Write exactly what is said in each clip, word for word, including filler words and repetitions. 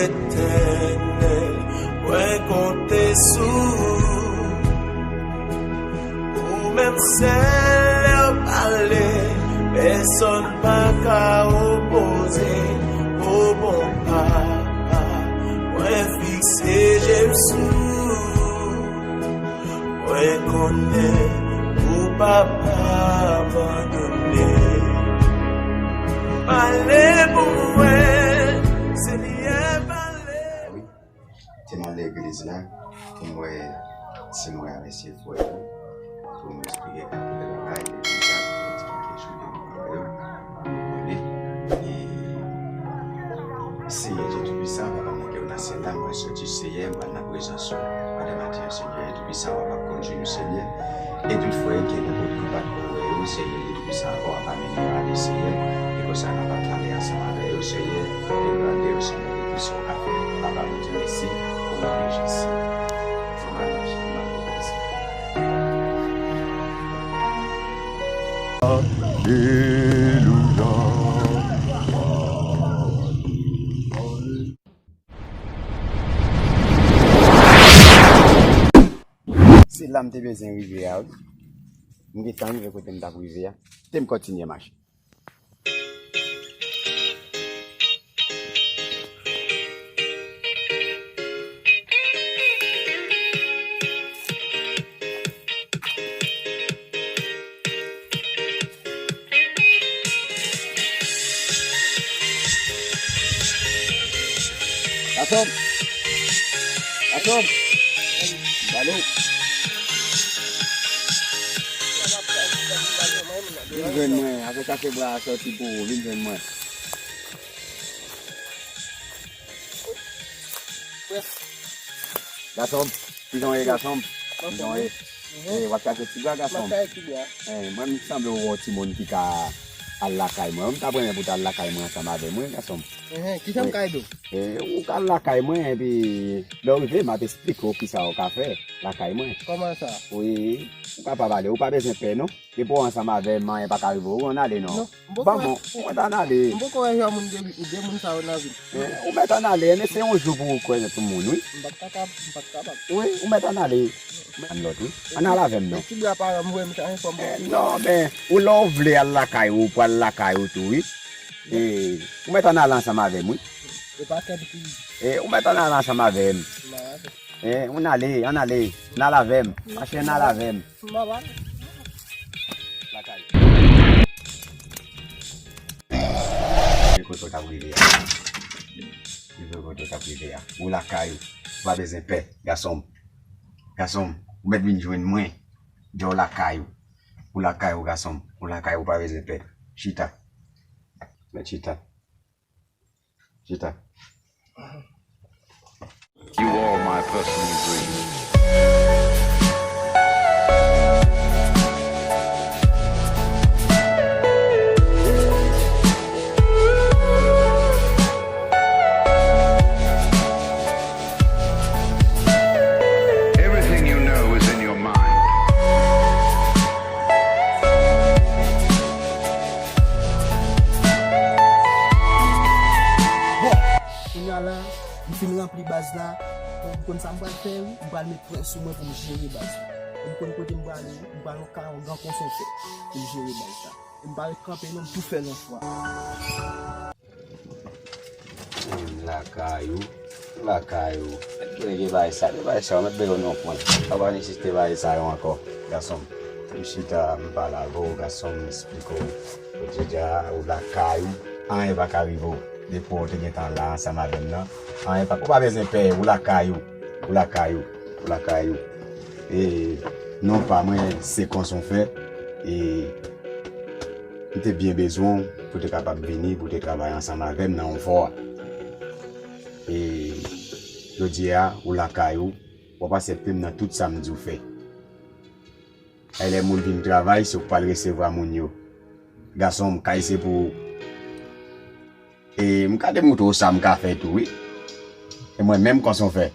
Etènèl, mwen konte sou ou. Ou menm sèl lè w pale, pèsonn pa ka opoze. O bon papa, mwen fikse je m sou ou. Mwen konnen ou p ap abandone. Pale pou mwen, Senyè, pale. Wi, te mande legliz la pou m wè si m wè avè se frè yo, pou m esplike kèk bagay de Bib la, pou yo di ki kèk jou de Bib yo. Konnen, e Seyè Dye Toupisan, Papa mwen ki nan syèl la, mwen soti, Seyè, mwen nan prezans ou. Pandan maten an, Seyè Dye Toupisan, w ap kondui nou, Seyè. E tout frè ki gen nan kote ki pa t ko wè yo, Seyè Dye Toupisan, w ap mennen yo ale, Seyè. E konsa, n ap pale ansanm avè yo, Seyè. E nou mande yo, Seyè, de tout sa w ka fè. Papa, nou di w mèsi, o non de Jezi. Ann al mache, ann al pwogrese. Alelouya. Se la m te bezwen rive a, wi. M gentan rive kote m t ap rive a. Te m kontinye mache. Gason! Gason! Balo! Vin jwenn mwen, afè kase bra a sòti pou ou, vin jwenn mwen. Gason, kijan w ye, gason? Kijan w ye? Eh, w ap chache ti bra, gason? M ap chache ti bra. Eh, mwen, m sanble w wè yon timoun ki ka al lakay mwen. Mwen, m t ap renmen pou w t al lakay mwen ansanm avè mwen, gason. Kijan m ka ede w? Eh, ou ka al lakay mwen, epi lè w rive, m ap esplike w kisa w ka fè lakay mwen. Kòman sa? Wi, ou kapab ale, ou pa bezwen pè, non. Depi w ansanm avè m, anyen pa ka rive w, ann ale non. Non, m poko wè. Ban m, ou mèt ann ale. M poko wè jan moun de, de moun sa yo nan vi m. Eh, ou mèt ann ale, men se yon jou pou ou kwè pou moun, wi. M pa t kapab, m pa t kapab. Wi, ou mèt ann ale. Ann lòt, wi. Ann al avè m non. Ti bra pa m voye m chache fò m. Eh, non, men, ou lè w vle al lakay ou, ou pral lakay ou tou, wi. Eh, ou mèt ann ale ansanm avè m, wi. E pa kè m ki. Eh, ou mèt ann ale ansanm avè m. M pa ale. Eh, ann ale, ann ale. Ann al avè m. Mache, ann al avè m. M pa pale. Lakay. Rive kote w t ap rive a. Rive kote w t ap rive a. Ou lakay ou. Ou pa bezwen pè, gason m. Gason m, ou mèt vin jwenn mwen. Di w lakay ou. Ou lakay ou, gason m. Ou lakay ou, pa bezwen pè. Chita. Mèt chita. Chita. You are my personal dream. Everything you know is in your mind. Bon, kounye a la, m fin ranpli baz la. Bon, m konn sa m pral fè, wi. M pral met prè sou mwen pou m jere baz la. E m konn kote m prale, wi. M pral nan kay yon gran konsonfè pou m jere baz la. E m pa ret kanpe, non, m tou fè l yon fwa. Lakay ou, lakay ou. Mèt rele bagay sa, de bagay sa, ou mèt beye w nan yon kwen. Ou pa nesesite bagay sa yo ankò, gason m. M chita, m pale avè w, gason m, m esplike w. Jodi a, ou lakay ou, anyen pa ka rive w. Depi w te gentan la ansanm avè m nan, anyen pa, ou pa bezwen pè, ou lakay ou, ou lakay ou, ou lakay ou. E non pa mwen, se konsa w fè. E M te byen bezwen w pou te kapab vini, pou te travay ansanm avè m nan yon fò a. E jodi a, ou lakay ou, w ap aksepte m nan tout sa m di w fè. E lè moun vin travay, se ou k pral resevwa moun yo. Gason m, kay se pou ou. E m ka demontre w sa m ka fè tou, wi. E mwen menm, konsa w fè.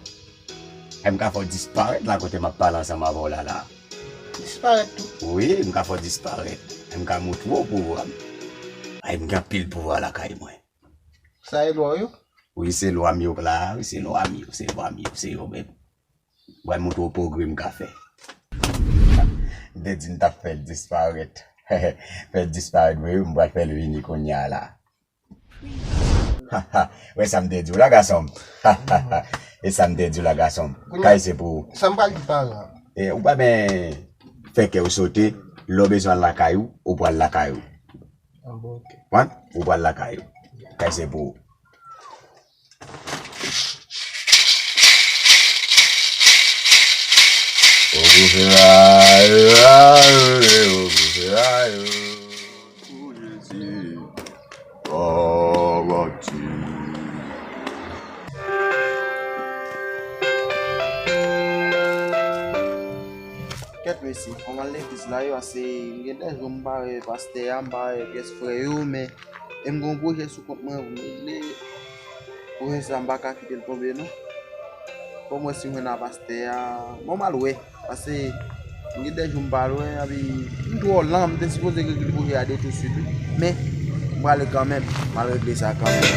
E m ka fè w disparèt la kote m ap pale ansanm avè w la, la. Disparèt tou? Wi, m ka fè w disparèt. E m ka montre w pouvwa m. Ay, m gen anpil pouvwa lakay mwen. Sa e lwa w yo? Wi, se lwa m yo k la a, wi, se lwa m yo, se lwa m yo, se yo menm. M pral montre w pwogrè m ka fè. M te di m t ap fè l disparèt. Fè l disparèt vre, wi, m pral fè l vini kounye a la. Wè sa m te di w la, gason m. E sa m te di w la, gason m. Kay se pou ou. Sa m pral di paran? E, ou pa ben fè kè w sote, lè w bezwen al lakay ou, ou pral lakay ou. Ah, bon, ok. Konprann? Ou pral lakay ou. Kay se pou ou. Kèt mesye, fò m al legliz la wi, pase m gen de jou m pa wè pastè a, m pa wè pyès frè yo, men e m gen yon pwojè sou kont mwen pou m regle. Pwojè sa a m pa ka kite l tonbe non. Fò m wè si m jwenn a pastè a. Bon, m al wè, pase m gen de jou m pa al wè, epi m twò lan, m te sipoze regle pwojè a de tousuit wi. Men, m prale kanmenm, m al regle sa kanmenm.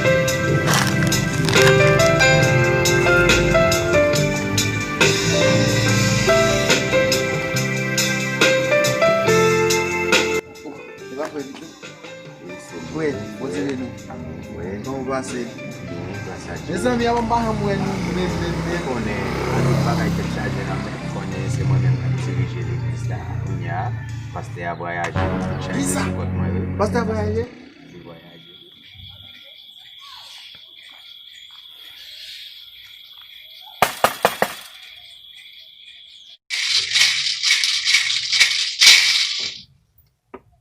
Oh, se pa frè Vito? Frè, Bondye beni w. Kòman w pase? Mezanmi, avan m pa janm wè nou menm, menm, menm. Konnen, anpil bagay tèt chaje nan men, konnen se mwen menm k ap dirije legliz la. Kounye a, pastè a vwayaje, chaje sou kont mwen, wi. Pastè a vwayaje? Li vwayaje.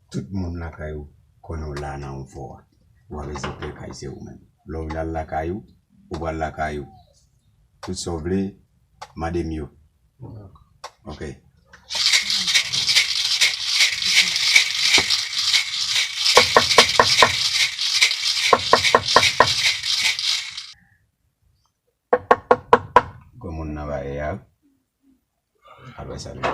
Tout moun lakay ou konnen w la nan yon fò a. Ou pa bezwen pè kay se ou menm. Lè w vle al lakay ou, ou pral lakay ou. Tout sa w vle, mande m yo. Ok. Granmoun nan pa ye a. Apre sa, nou.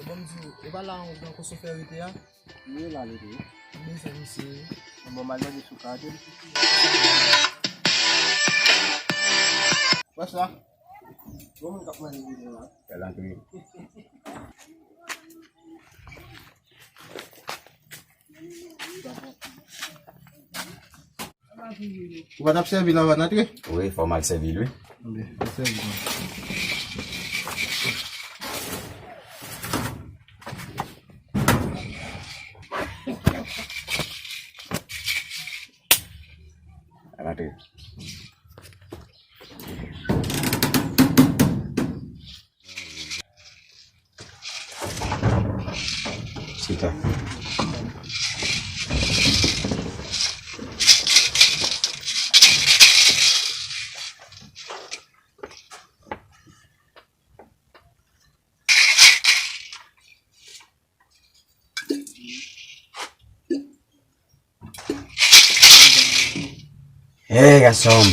Bon, m di w, e pa la yon gran koson fè rete a? Wi, la li te ye. M bezwen misye wi. Bon, m al mande sou ka ate. Wè sa? Bon, moun k ap mande videyo a. Fè l antre. Ou pa t ap sèvi l avan n antre? Wi, fò m al sèvi l, wi. Anben, al sèvi l. Al antre. Chita. Hey, gason m.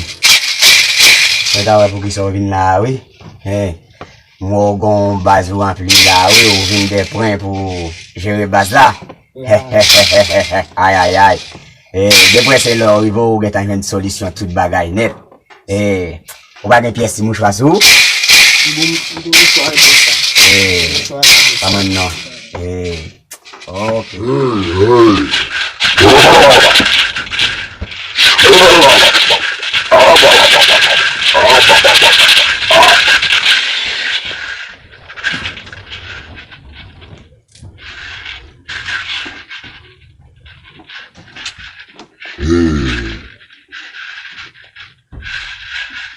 Mwen ta wè poukisa w vin la a, wi. Hey, m wè w gon baz ou ranpli la, wi. Ou vin de pwen pou jere baz la. Ay, ay, ay. Hey, de pwen se lè w rive, ou gentan jwenn solisyon tout bagay nèt. Hey, ou pa gen pyès ti mouchwa sou ou? M gen, m gen mouchwa repons la. Hey, mouchwa repons la. Pa mann non. Hey. Ok. Hey.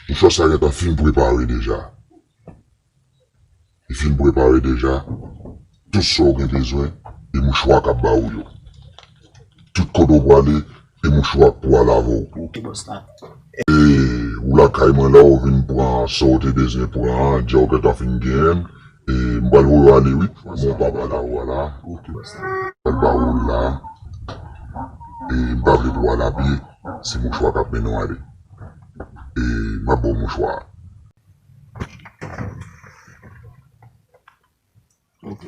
Mouchwa sa gentan fin prepare deja. Li fin prepare deja. Tout sa w gen bezwen, e mouchwa k ap ba ou yo. Tout kote w prale, e mouchwa k pral avè w. Ok, bòs la. E ou lakay mwen la, ou vin pran sa w te bezwen pran an, djè w gentan fin genyen l. E m pral voye w ale, wi. Mwen pa pale avè w la. Ok, bòs la. Pral ba ou la. E m pa vle pou w al a pye, se mouchwa k ap mennen w ale. E m ap ba w mouchwa a. Ok.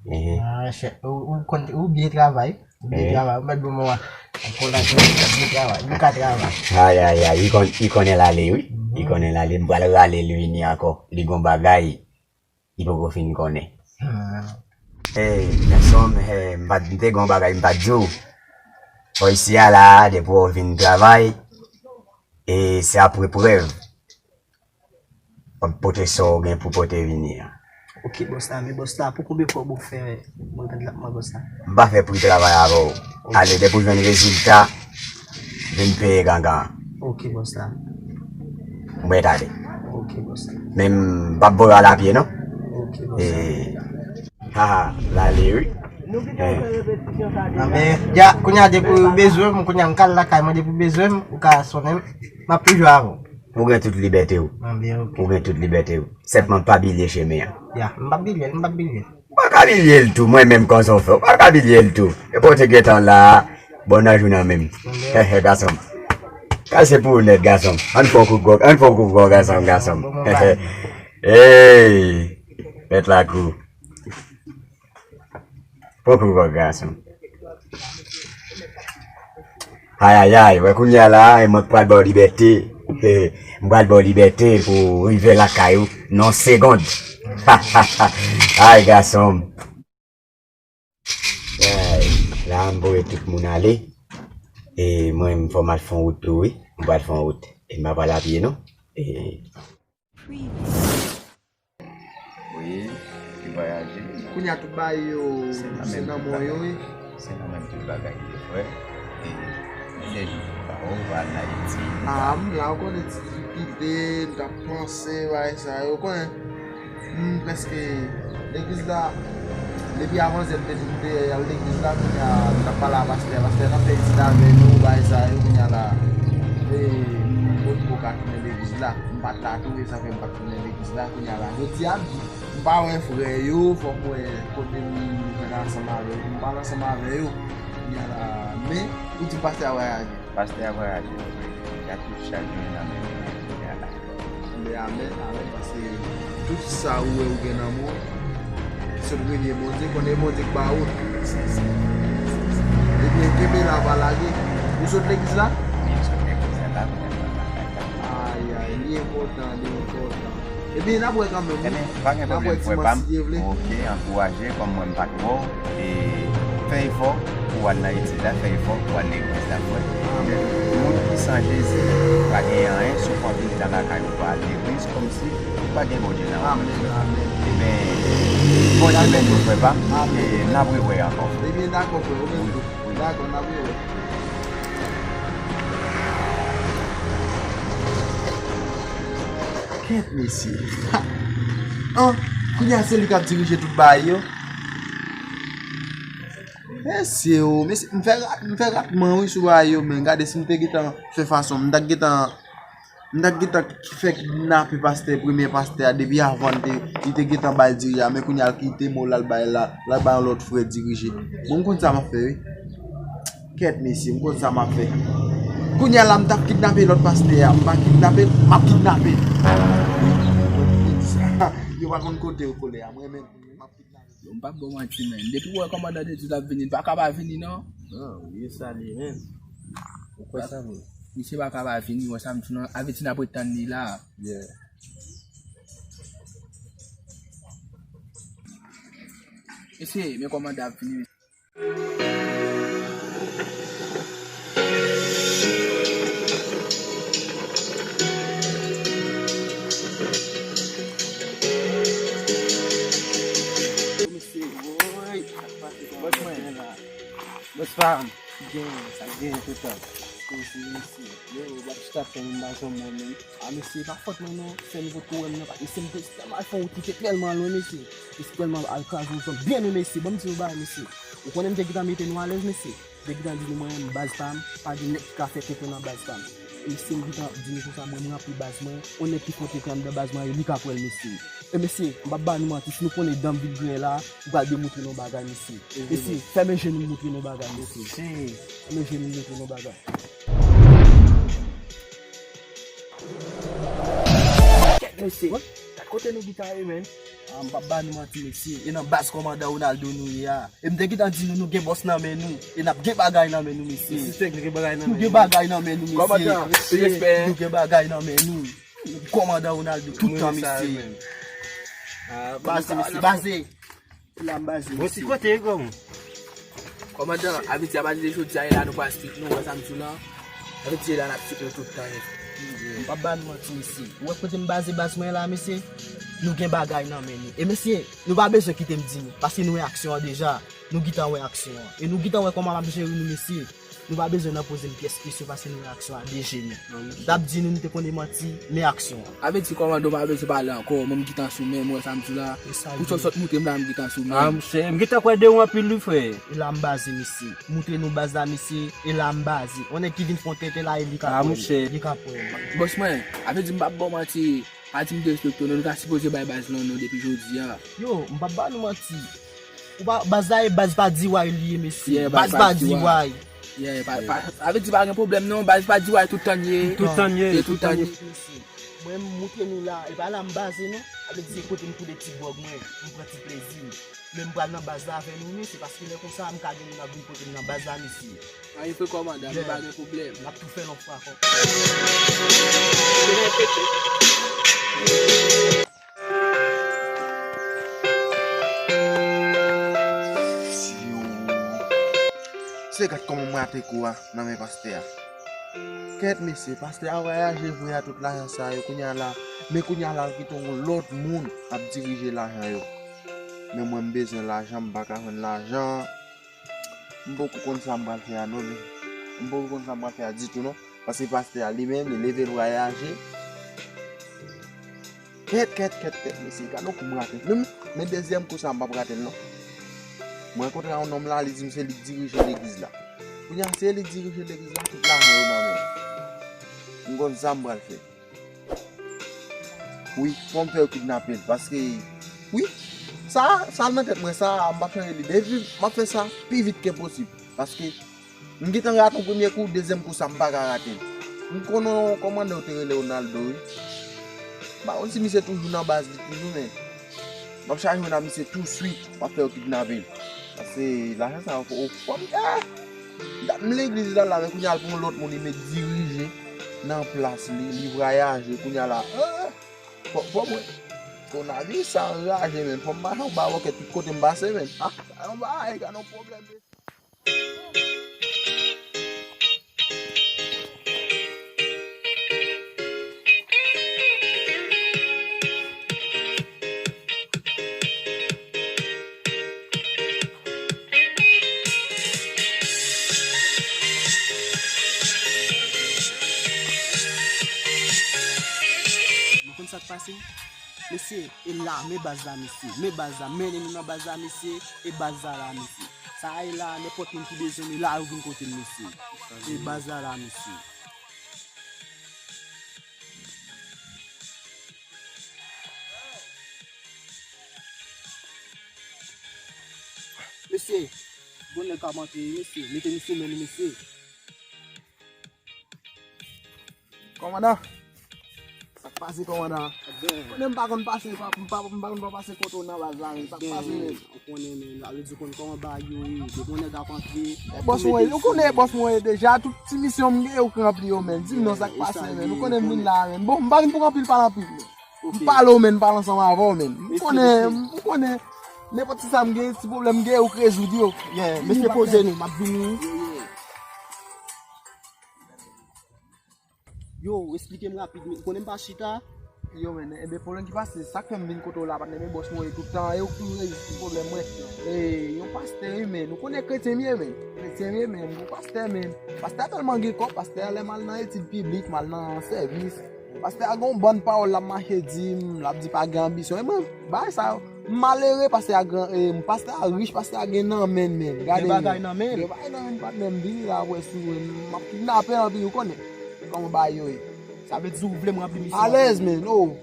Mhm. Ah, chè, ou, ou konn, ou byen travay. Ou byen Mhm. travay. Ou mèt bon mwa. Ou konn la, ou byen travay. Ou ka travay. Ay, ay, ay, li konn, li konnen l ale, wi. Li Mhm. konnen l ale. M pral rale l vini ankò. Li gon bagay. Li poko fin konnen. Hmm. Hey, gason m, hey, m pa t, m te gen yon bagay m pa t di w. Bò isi a la, depi w vin travay, e se apre prèv. W ap pote sa w gen pou pote vini an. Ok, bòs la, men bòs la, pou konbyen fwa w fè mwen gad la, mwen bòs la? M pa fè pri travay avè w. Ok. Ale, depi w jwenn rezilta, vin peye gangan. Ok, bòs la. Mwen t ale. Ok, bòs la. Men m p ap voye w al a pye, non? Ok, bòs la. E, haha, l ale, wi. Eh. Ah, men, ya, kounye a, depi w bezwen m, kounye a, m ka al lakay mwen, depi w bezwen m, ou ka sonnen m. M ap toujou avè w. Ou gen tout libète w. Ah, byen, ok. Ou gen tout libète w. Sèlman pa bliye chemen an. Ya, m p ap bliye l, m p ap bliye l. Ou pa ka bliye l tou, mwen menm kòman w fè, ou pa ka bliye l tou. E pote gentan la, bon nan jounen an menm. Hehe, gason m. Kase pou ou nèt, gason m. Ann fè yon kout gòg, ann fè yon kout gòg ansanm, gason m. Hehe. Hey! Mèt lakou. Fè yon kout gòg, gason m. Ayayay, wè kounye a la, e mwen k pral ba w libète. M pral ba w libète pou w rive lakay ou nan yon segond. Ay, gason m. Ay, la, m voye tout moun ale. E mwen, m fò m al fè yon wout tou, wi. M pral fè yon wout. E m pa pral a pye, non. E Wi, ki vwayaje. Kounye a tout bagay yo, se nan men w yo ye. Se nan men m tout bagay yo, frè. E, m gen jou pou pa ou, ou al nan Ayiti. Ah, m la, ou konnen ti difikilte, m t ap panse, bagay sa yo, ou konnen. M prèske, legliz la, depi avanzè m te di m te al legliz la, kounye a, m t ap pale a pastè, pastè nan fè etid avè nou, bagay sa yo, kounye a la. E, m potko ka tounen legliz la. M pa t la tou, e sa fè m pa t tounen legliz la, kounye a la. Jodi a, m pa wè frè yo, fòk m wè kote m jwenn ansanm avè yo, pou m pale ansanm avè yo. Kounye a la, men, ou di pastè a vwayaje. Pastè a vwayaje, wi. Gade tout chaj yo nan men li kounye a la. Amèn, amèn, amèn, paske tout sa ou wè ou gen nan men w, sot revyen Bondye, konnen Bondye k ba ou. Ebyen, kenbe la, pa lage. Ou sot legliz la? Wi, m sot legliz la, la, kounye a la. Ay, ay, li enpòtan, li enpòtan. Ebyen, n ap wè kanmenm, wi. Ebyen, pa gen pwoblèm, frè pa m. N ap wè ti manti, Dye vle. Ok, ankouraje, kòm mwen m pa t wè w, e fè efò pou w al nan etid la, fè efò pou w al legliz la, frè. Moun ki san Jezi, pa gen anyen, si w pa vin nan lakay ou, pa al legliz, kòmsi ou pa gen Bondye nan ou. Amèn, amèn. Ebyen, Bondye beni w, frè pa m, e n ap rewè ankò. Ebyen, dakò, frè, ou menm tou. Wi, wi. Dakò, n ap rewè. Kèt, mesye. An, kounye a se li k ap dirije tout bagay yo. Mesye o, mesye, m fè rat, m fè ratman wi sou bagay yo, men gade si m te gentan fè fason, m ta gentan, m ta gentan fè kidnape pastè, premye pastè a, depi avan l te, li te gentan bay dirije a, men kounye a l kite mo l al bay la, l al bay yon lòt frè dirije. Bon, m konn sa m ap fè wi. Kèt, mesye, m konn sa m ap fè. Kounye a la, m t ap kidnape lòt pastè a. M pa kidnape l, m ap kidnape l. Yo pa konn kote yo kole a. Mwen menm, m ap kidnape l. Yo, m p ap ba w manti, men. Depi w wè kòmandan legliz la ap vini, l pa ka pa vini, non. Non, wi, sa li menm. Ou kwè sa, men? Misye pa ka pa vini, wè sa m di w lan, avèti n ap ret tann li la. Yeah. Mesye, men kòmandan ap vini. Mesye, woy, sa k pase kòman la? Bòs pa m. Gen, sa gen, tout tan. Koze, mesye. Yo, w ap chita fè m, m pa janm wè w menm. A, mesye, pa fòt mwen non, sèl m potko wè m nan, pa, mesye, m te tèlman al fè yon wout, li te tèlman lwen, mesye. Mesye, tèlman al kraze yon zòn byen lwen, mesye. Ban m di nou bagay, mesye. Ou konnen m te gentan mete nou alèz, mesye. M te gentan di nou, mwen menm, baz pa m, pa gen nèg ki ka fè tenten nan baz pa m. E mesye, m gentan di nou konsa, mwen, m ranpli baz mwen. Yon nèg ki fè tenten anndan baz mwen, e li k ap wè l, mesye. E mesye, m p ap ba nou manti, si nou konnen dan m vin griyen la, m pral demontre nou bagay, mesye. Mesye, fèmen je nou, m montre nou bagay, mesye. Fèmen je nou, m montre nou bagay. Kèt, mesye. Gad kote nou gentan ye, menn. Ah, m p ap ba nou manti, mesye. E nan baz kòmandan Ronaldo nou ye a. E m te gentan di nou, nou gen bòs nan men nou. E n ap gen bagay nan men nou, mesye. Mesye, nou gen bagay nan men nou. Nou gen bagay nan men nou, mesye. Kòmandan, respè. Nou gen bagay nan men nou. Kòmandan Ronaldo, tout tan, mesye. Baze, mesye, baze. La m baze, mesye. Bon, ti kote, granmou. Kòmandan, avèti apati de jodi a, e la nou pral strik nou, wè sa m di w lan. Avèti e la n ap strik nou tout tan, mesye. M p ap ba nou manti, mesye. Ou wè kote m baze baz mwen la, mesye? Nou gen bagay nan men nou. E mesye, nou pa bezwen kite m di nou, paske nou wè aksyon an deja. Nou gentan wè aksyon an. E nou gentan wè kòman l ap jere nou, mesye. Nou pa bezwen nan poze m pyès kesyon paske nou wè aksyon an deja, nou. M t ap di nou, nou te konn manti, men aksyon an. Avèti kòmandan, pa bezwen pale ankò, mwen m gentan sou men, mwen sa m di w la. Pou sa w sot montre m la, m gentan sou men. Ah, monchè, m gentan kwè de ou anpil, wi, frè. E la m baze, mesye. Montre nou baz la, mesye. E la m baze. On nèg ki vin fè yon tenten la, e li ka kwè. Ah, monchè. Li ka kwè. Bòs mwen, avèti m p ap ba w manti. Pa di m derespekte w, non, nou ta sipoze bay baz lan non depi jodi a. Yo, m p ap ba nou manti. Ou pa, baz la e baz pa D Y li ye, mesye. Yeah, baz pa D Y. Yeah, pa, pa, avèti pa gen pwoblèm non, baz pa D Y tout tan ye. Tout tan ye, tout tan ye. Mesye, mwen m montre nou la, e pa la m baze non. Avèti se kote m koule ti gwòg mwen, m pran ti plezi m. Men m pral nan baz la avè nou, mesye, paske lè konsa, m ka gen moun ap vin kote m nan baz la, mesye. Anyen fè kòmandan, nou pa gen pwoblèm. N ap tou fè l yon fwa ankò. Se gad kòman m rate kou a nan men pastè a. Kèt mesye, pastè a vwayaje vre a tout lajan sa yo, kounye a la, men kounye a la l kite yon lòt moun ap dirije lajan yo. Men mwen m bezwen lajan, m pa ka jwenn lajan. M poko konn sa m pral fè a non, men. M poko konn sa m pral fè a ditou non. Paske pastè a li menm, li leve l vwayaje. Kèt, kèt, kèt, kèt, mesye, gade yon kou m rate. Men, men dezyèm kou sa a m p ap rate l non. Mwen rankontre a yon nonm la, li di m se li k dirije legliz la. Kounye a se li k dirije legliz la, tout lajan yo nan men l. M konn sa m pral fè. Wi, fò m fè yo kidnape l, paske, wi, sa, sa nan tèt mwen, sa, m p ap chanje lide. Epi, m ap fè sa pi vit ke posib, paske m gentan rate yon premye kou, dezyèm kou sa, m pa ka rate l. M konnen yon kòmandan yo te rele Ronaldo, wi. M pa konn si misye toujou nan baz li toujou, men m ap chache jwenn a misye touswit, m ap fè yo kidnape l. Paske lajan sa yo, fò, fò m, eh! Dat m legliz la, la, men kounye a l pran yon lòt moun, li met dirije nan plas li, li vwayaje, kounye a la, eh! Fò, fò mwen. Konavi sa anraje, menn. Fò m mache anba wòkèt tout kote m pase, menn. Ah, sa yon bagay, gade yon pwoblèm, mesye. Nou konn sa k pase? Mesye, e la, men baz la, mesye. Men baz la, mennen nou nan baz la, mesye. E baz la la, mesye. Sa a e la, nenpòt moun ki bezwen nou, e la yo vin kote m, mesye. E baz la la, mesye. Mesye, bon nèg k ap antre, mesye. Mete nou sou men nou, mesye. Kòmandan, sa k pase, kòmandan? Konnen m pa konn pase, pa, m pa, m pa konn pa pase kote w nan baz la, men sa k pase, men? Ou konnen, men, sa vle di ou konn kòman bagay yo ye. Depi yon nèg ap antre, e bòs mwen, ou konnen e bòs mwen ye deja, tout ti misyon m gen, ou k ranpli yo, men. Di m non, sa k pase, men? Ou konnen m vin la, men. Bon, m pa vin pou anpil pale anpil, men. M pale w, men, m pale ansanm avè w, men. M konnen, m konnen, nenpòt ti sa m gen, ti pwoblèm m gen, ou k rezoud yo. Yeah, mesye, poze nou, m ap vini. Yo, eksplike m rapid, men, ou konnen m pa chita. Yo, men, enben, pwoblèm ki pase, sa k fè m vin kote w la, patnè, men bòs mwen ye tout tan, e ou k toujou rezoud tout pwoblèm mwen. E, yon pastè, wi, men, ou konnen kretyen m ye, men. Kretyen m ye, men, m gon pastè, men. Pastè a tèlman gen kòb, pastè a lè m al nan etid piblik, m al nan sèvis. Pastè a gon bann pawòl l ap mache di m, l ap di pa gen anbisyon. E mwen, bagay sa yo, m malere, pastè a gran, e, pastè a rich, pastè a gen nan men, men. Gade, men. Gen bagay nan men l. Gen bagay nan men, patnè, m vini la, wè sou, m ap kidnape l anpil, ou konnen kòman bagay yo ye. Sa vle di ou vle m ranpli misyon an? Alèz, men, oh.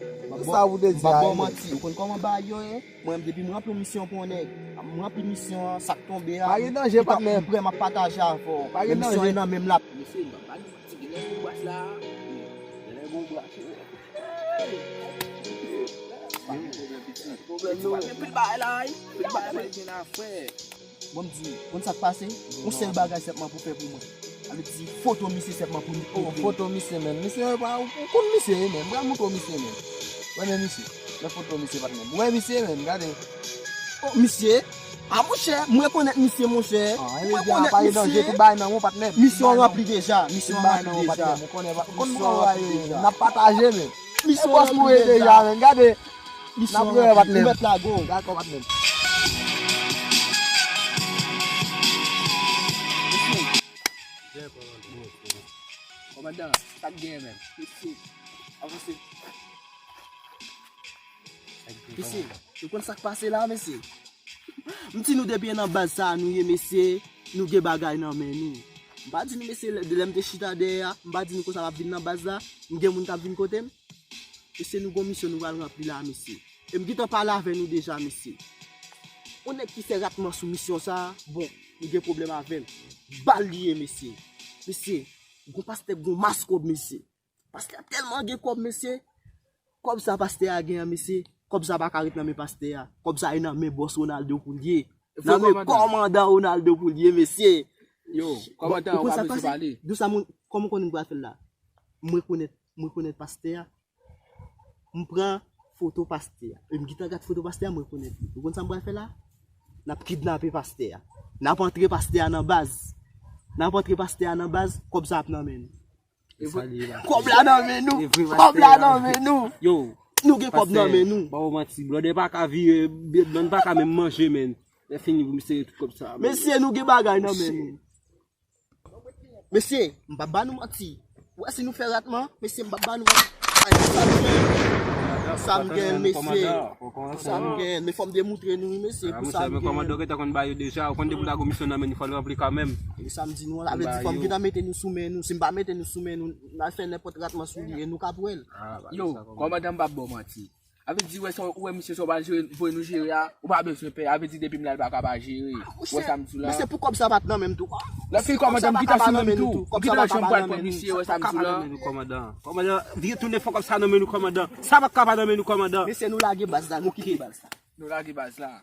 Sa ou te di a, wi. M pa ba w manti. Ou konn kòman bagay yo ye? Mwen menm, depi m ranpli yon misyon pou yon nèg, m ranpli misyon an, sa k tonbe a, m prè, m ap pataje avè w. Men misyon an nan men m l ap. Mesye, m pa ba nou manti, genlè gon bras la. Genlè gon bras. Hey! Pil bagay la, wi. Pil bagay la, gen afè. Bon, m di, konn sa k pase? Yon sèl bagay sèlman pou fè pou mwen. Sa vle di, foto misye sèlman pou nou. Oh, foto misye, menn. Misye, ou konn misye, menn. M pral montre w misye, menn. Wè, men misye. Nan foto misye, patnè. Wè, misye, menn. Gade. Oh, misye. A, monchè, m rekonèt misye, monchè. Ah, m rekonèt misye. Misyon ranpli deja. Misyon ranpli deja. Misyon ranpli deja. N ap pataje, menn. Misyon ranpli deja, menn. Gade. Misyon ranpli. Ou mèt lago. Dakò, patnè. Kòmandan, sa k genyen menm? Mesye, avanse. Mesye, nou konn sa k pase la, mesye? M di nou depi nan baz sa a nou ye, mesye, nou gen bagay nan men nou. M pa di nou, mesye, lè, lè m te chita dèyè a, m pa di nou konsa m ap vin nan baz la, m gen moun k ap vin kote m. Mesye, nou gon misyon nou pral ranpli la, mesye. E m gentan pale avè nou deja, mesye. Yon nèg ki fè ratman sou misyon sa a, bon, nou gen pwoblèm avè l. Bal li ye, mesye. Mesye, gon pastè gon mas kòb, mesye. Pastè a tèlman gen kòb, mesye. Kòb sa pastè a gen an, mesye. Kòb sa pa ka ret nan men pastè a. Kòb sa e nan men bòs Ronaldo pou l ye. Nan men kòmandan Ronaldo pou l ye, mesye. Yo, kòmandan, ou pa bezwen pale. Di w sa moun, kòman w konnen m pral fè l la? M rekonèt, m rekonèt pastè a. M pran foto pastè a. E m gentan gad foto pastè a, m rekonèt li. Ou konn sa m pral fè la? N ap kidnape pastè a. N ap antre pastè a nan baz. N ap antre pastè a nan baz, kòb sa ap nan men nou. Kòb la nan men nou. Kòb la nan men nou. Yo. Nou gen kòb nan men nou. Ba w manti, blòdè pa ka vire, blòdè pa ka menm manje, menn. Lè fini pou misye tout kòb sa. Mesye, nou gen bagay nan men nou. Mesye, m p ap ba nou manti. Ou wè si nou fè ratman, mesye, m p ap ba nou manti. Ay, sa m gen. Sa m gen, mesye. Sa m gen. Men fò m demontre nou, wi, mesye, pou sa m gen. Kòmandan, ou gentan konn ba yo deja, ou konn depi w lage yon misyon nan men nou, fò l ranpli kanmenm. E sa m di nou an, sa vle di fò m gentan mete nou sou men nou. Si m pa mete nou sou men nou, n al fè nenpòt ratman sou li, e nou k ap wè l. Yo, kòmandan, m p ap ba w manti. A vle di, wè sa, ou wè misye sa w pral jere, voye nou jere a, ou pa bezwen pè. A vle di, depi m la, l pa ka pa jere. Ou wè sa m di w la? Men se pou kòb sa pa t nan men m tou. Lè fini kòmandan, m gentan sou men m tou. M gentan nan chanm pral pran misye, wè sa m di w la? Kòmandan, kòmandan, vire tounen fò kòb sa nan men nou, kòmandan. Sa pa ka pa nan men nou, kòmandan. Mesye, nou lage baz la, nou kite baz la. Nou lage baz la.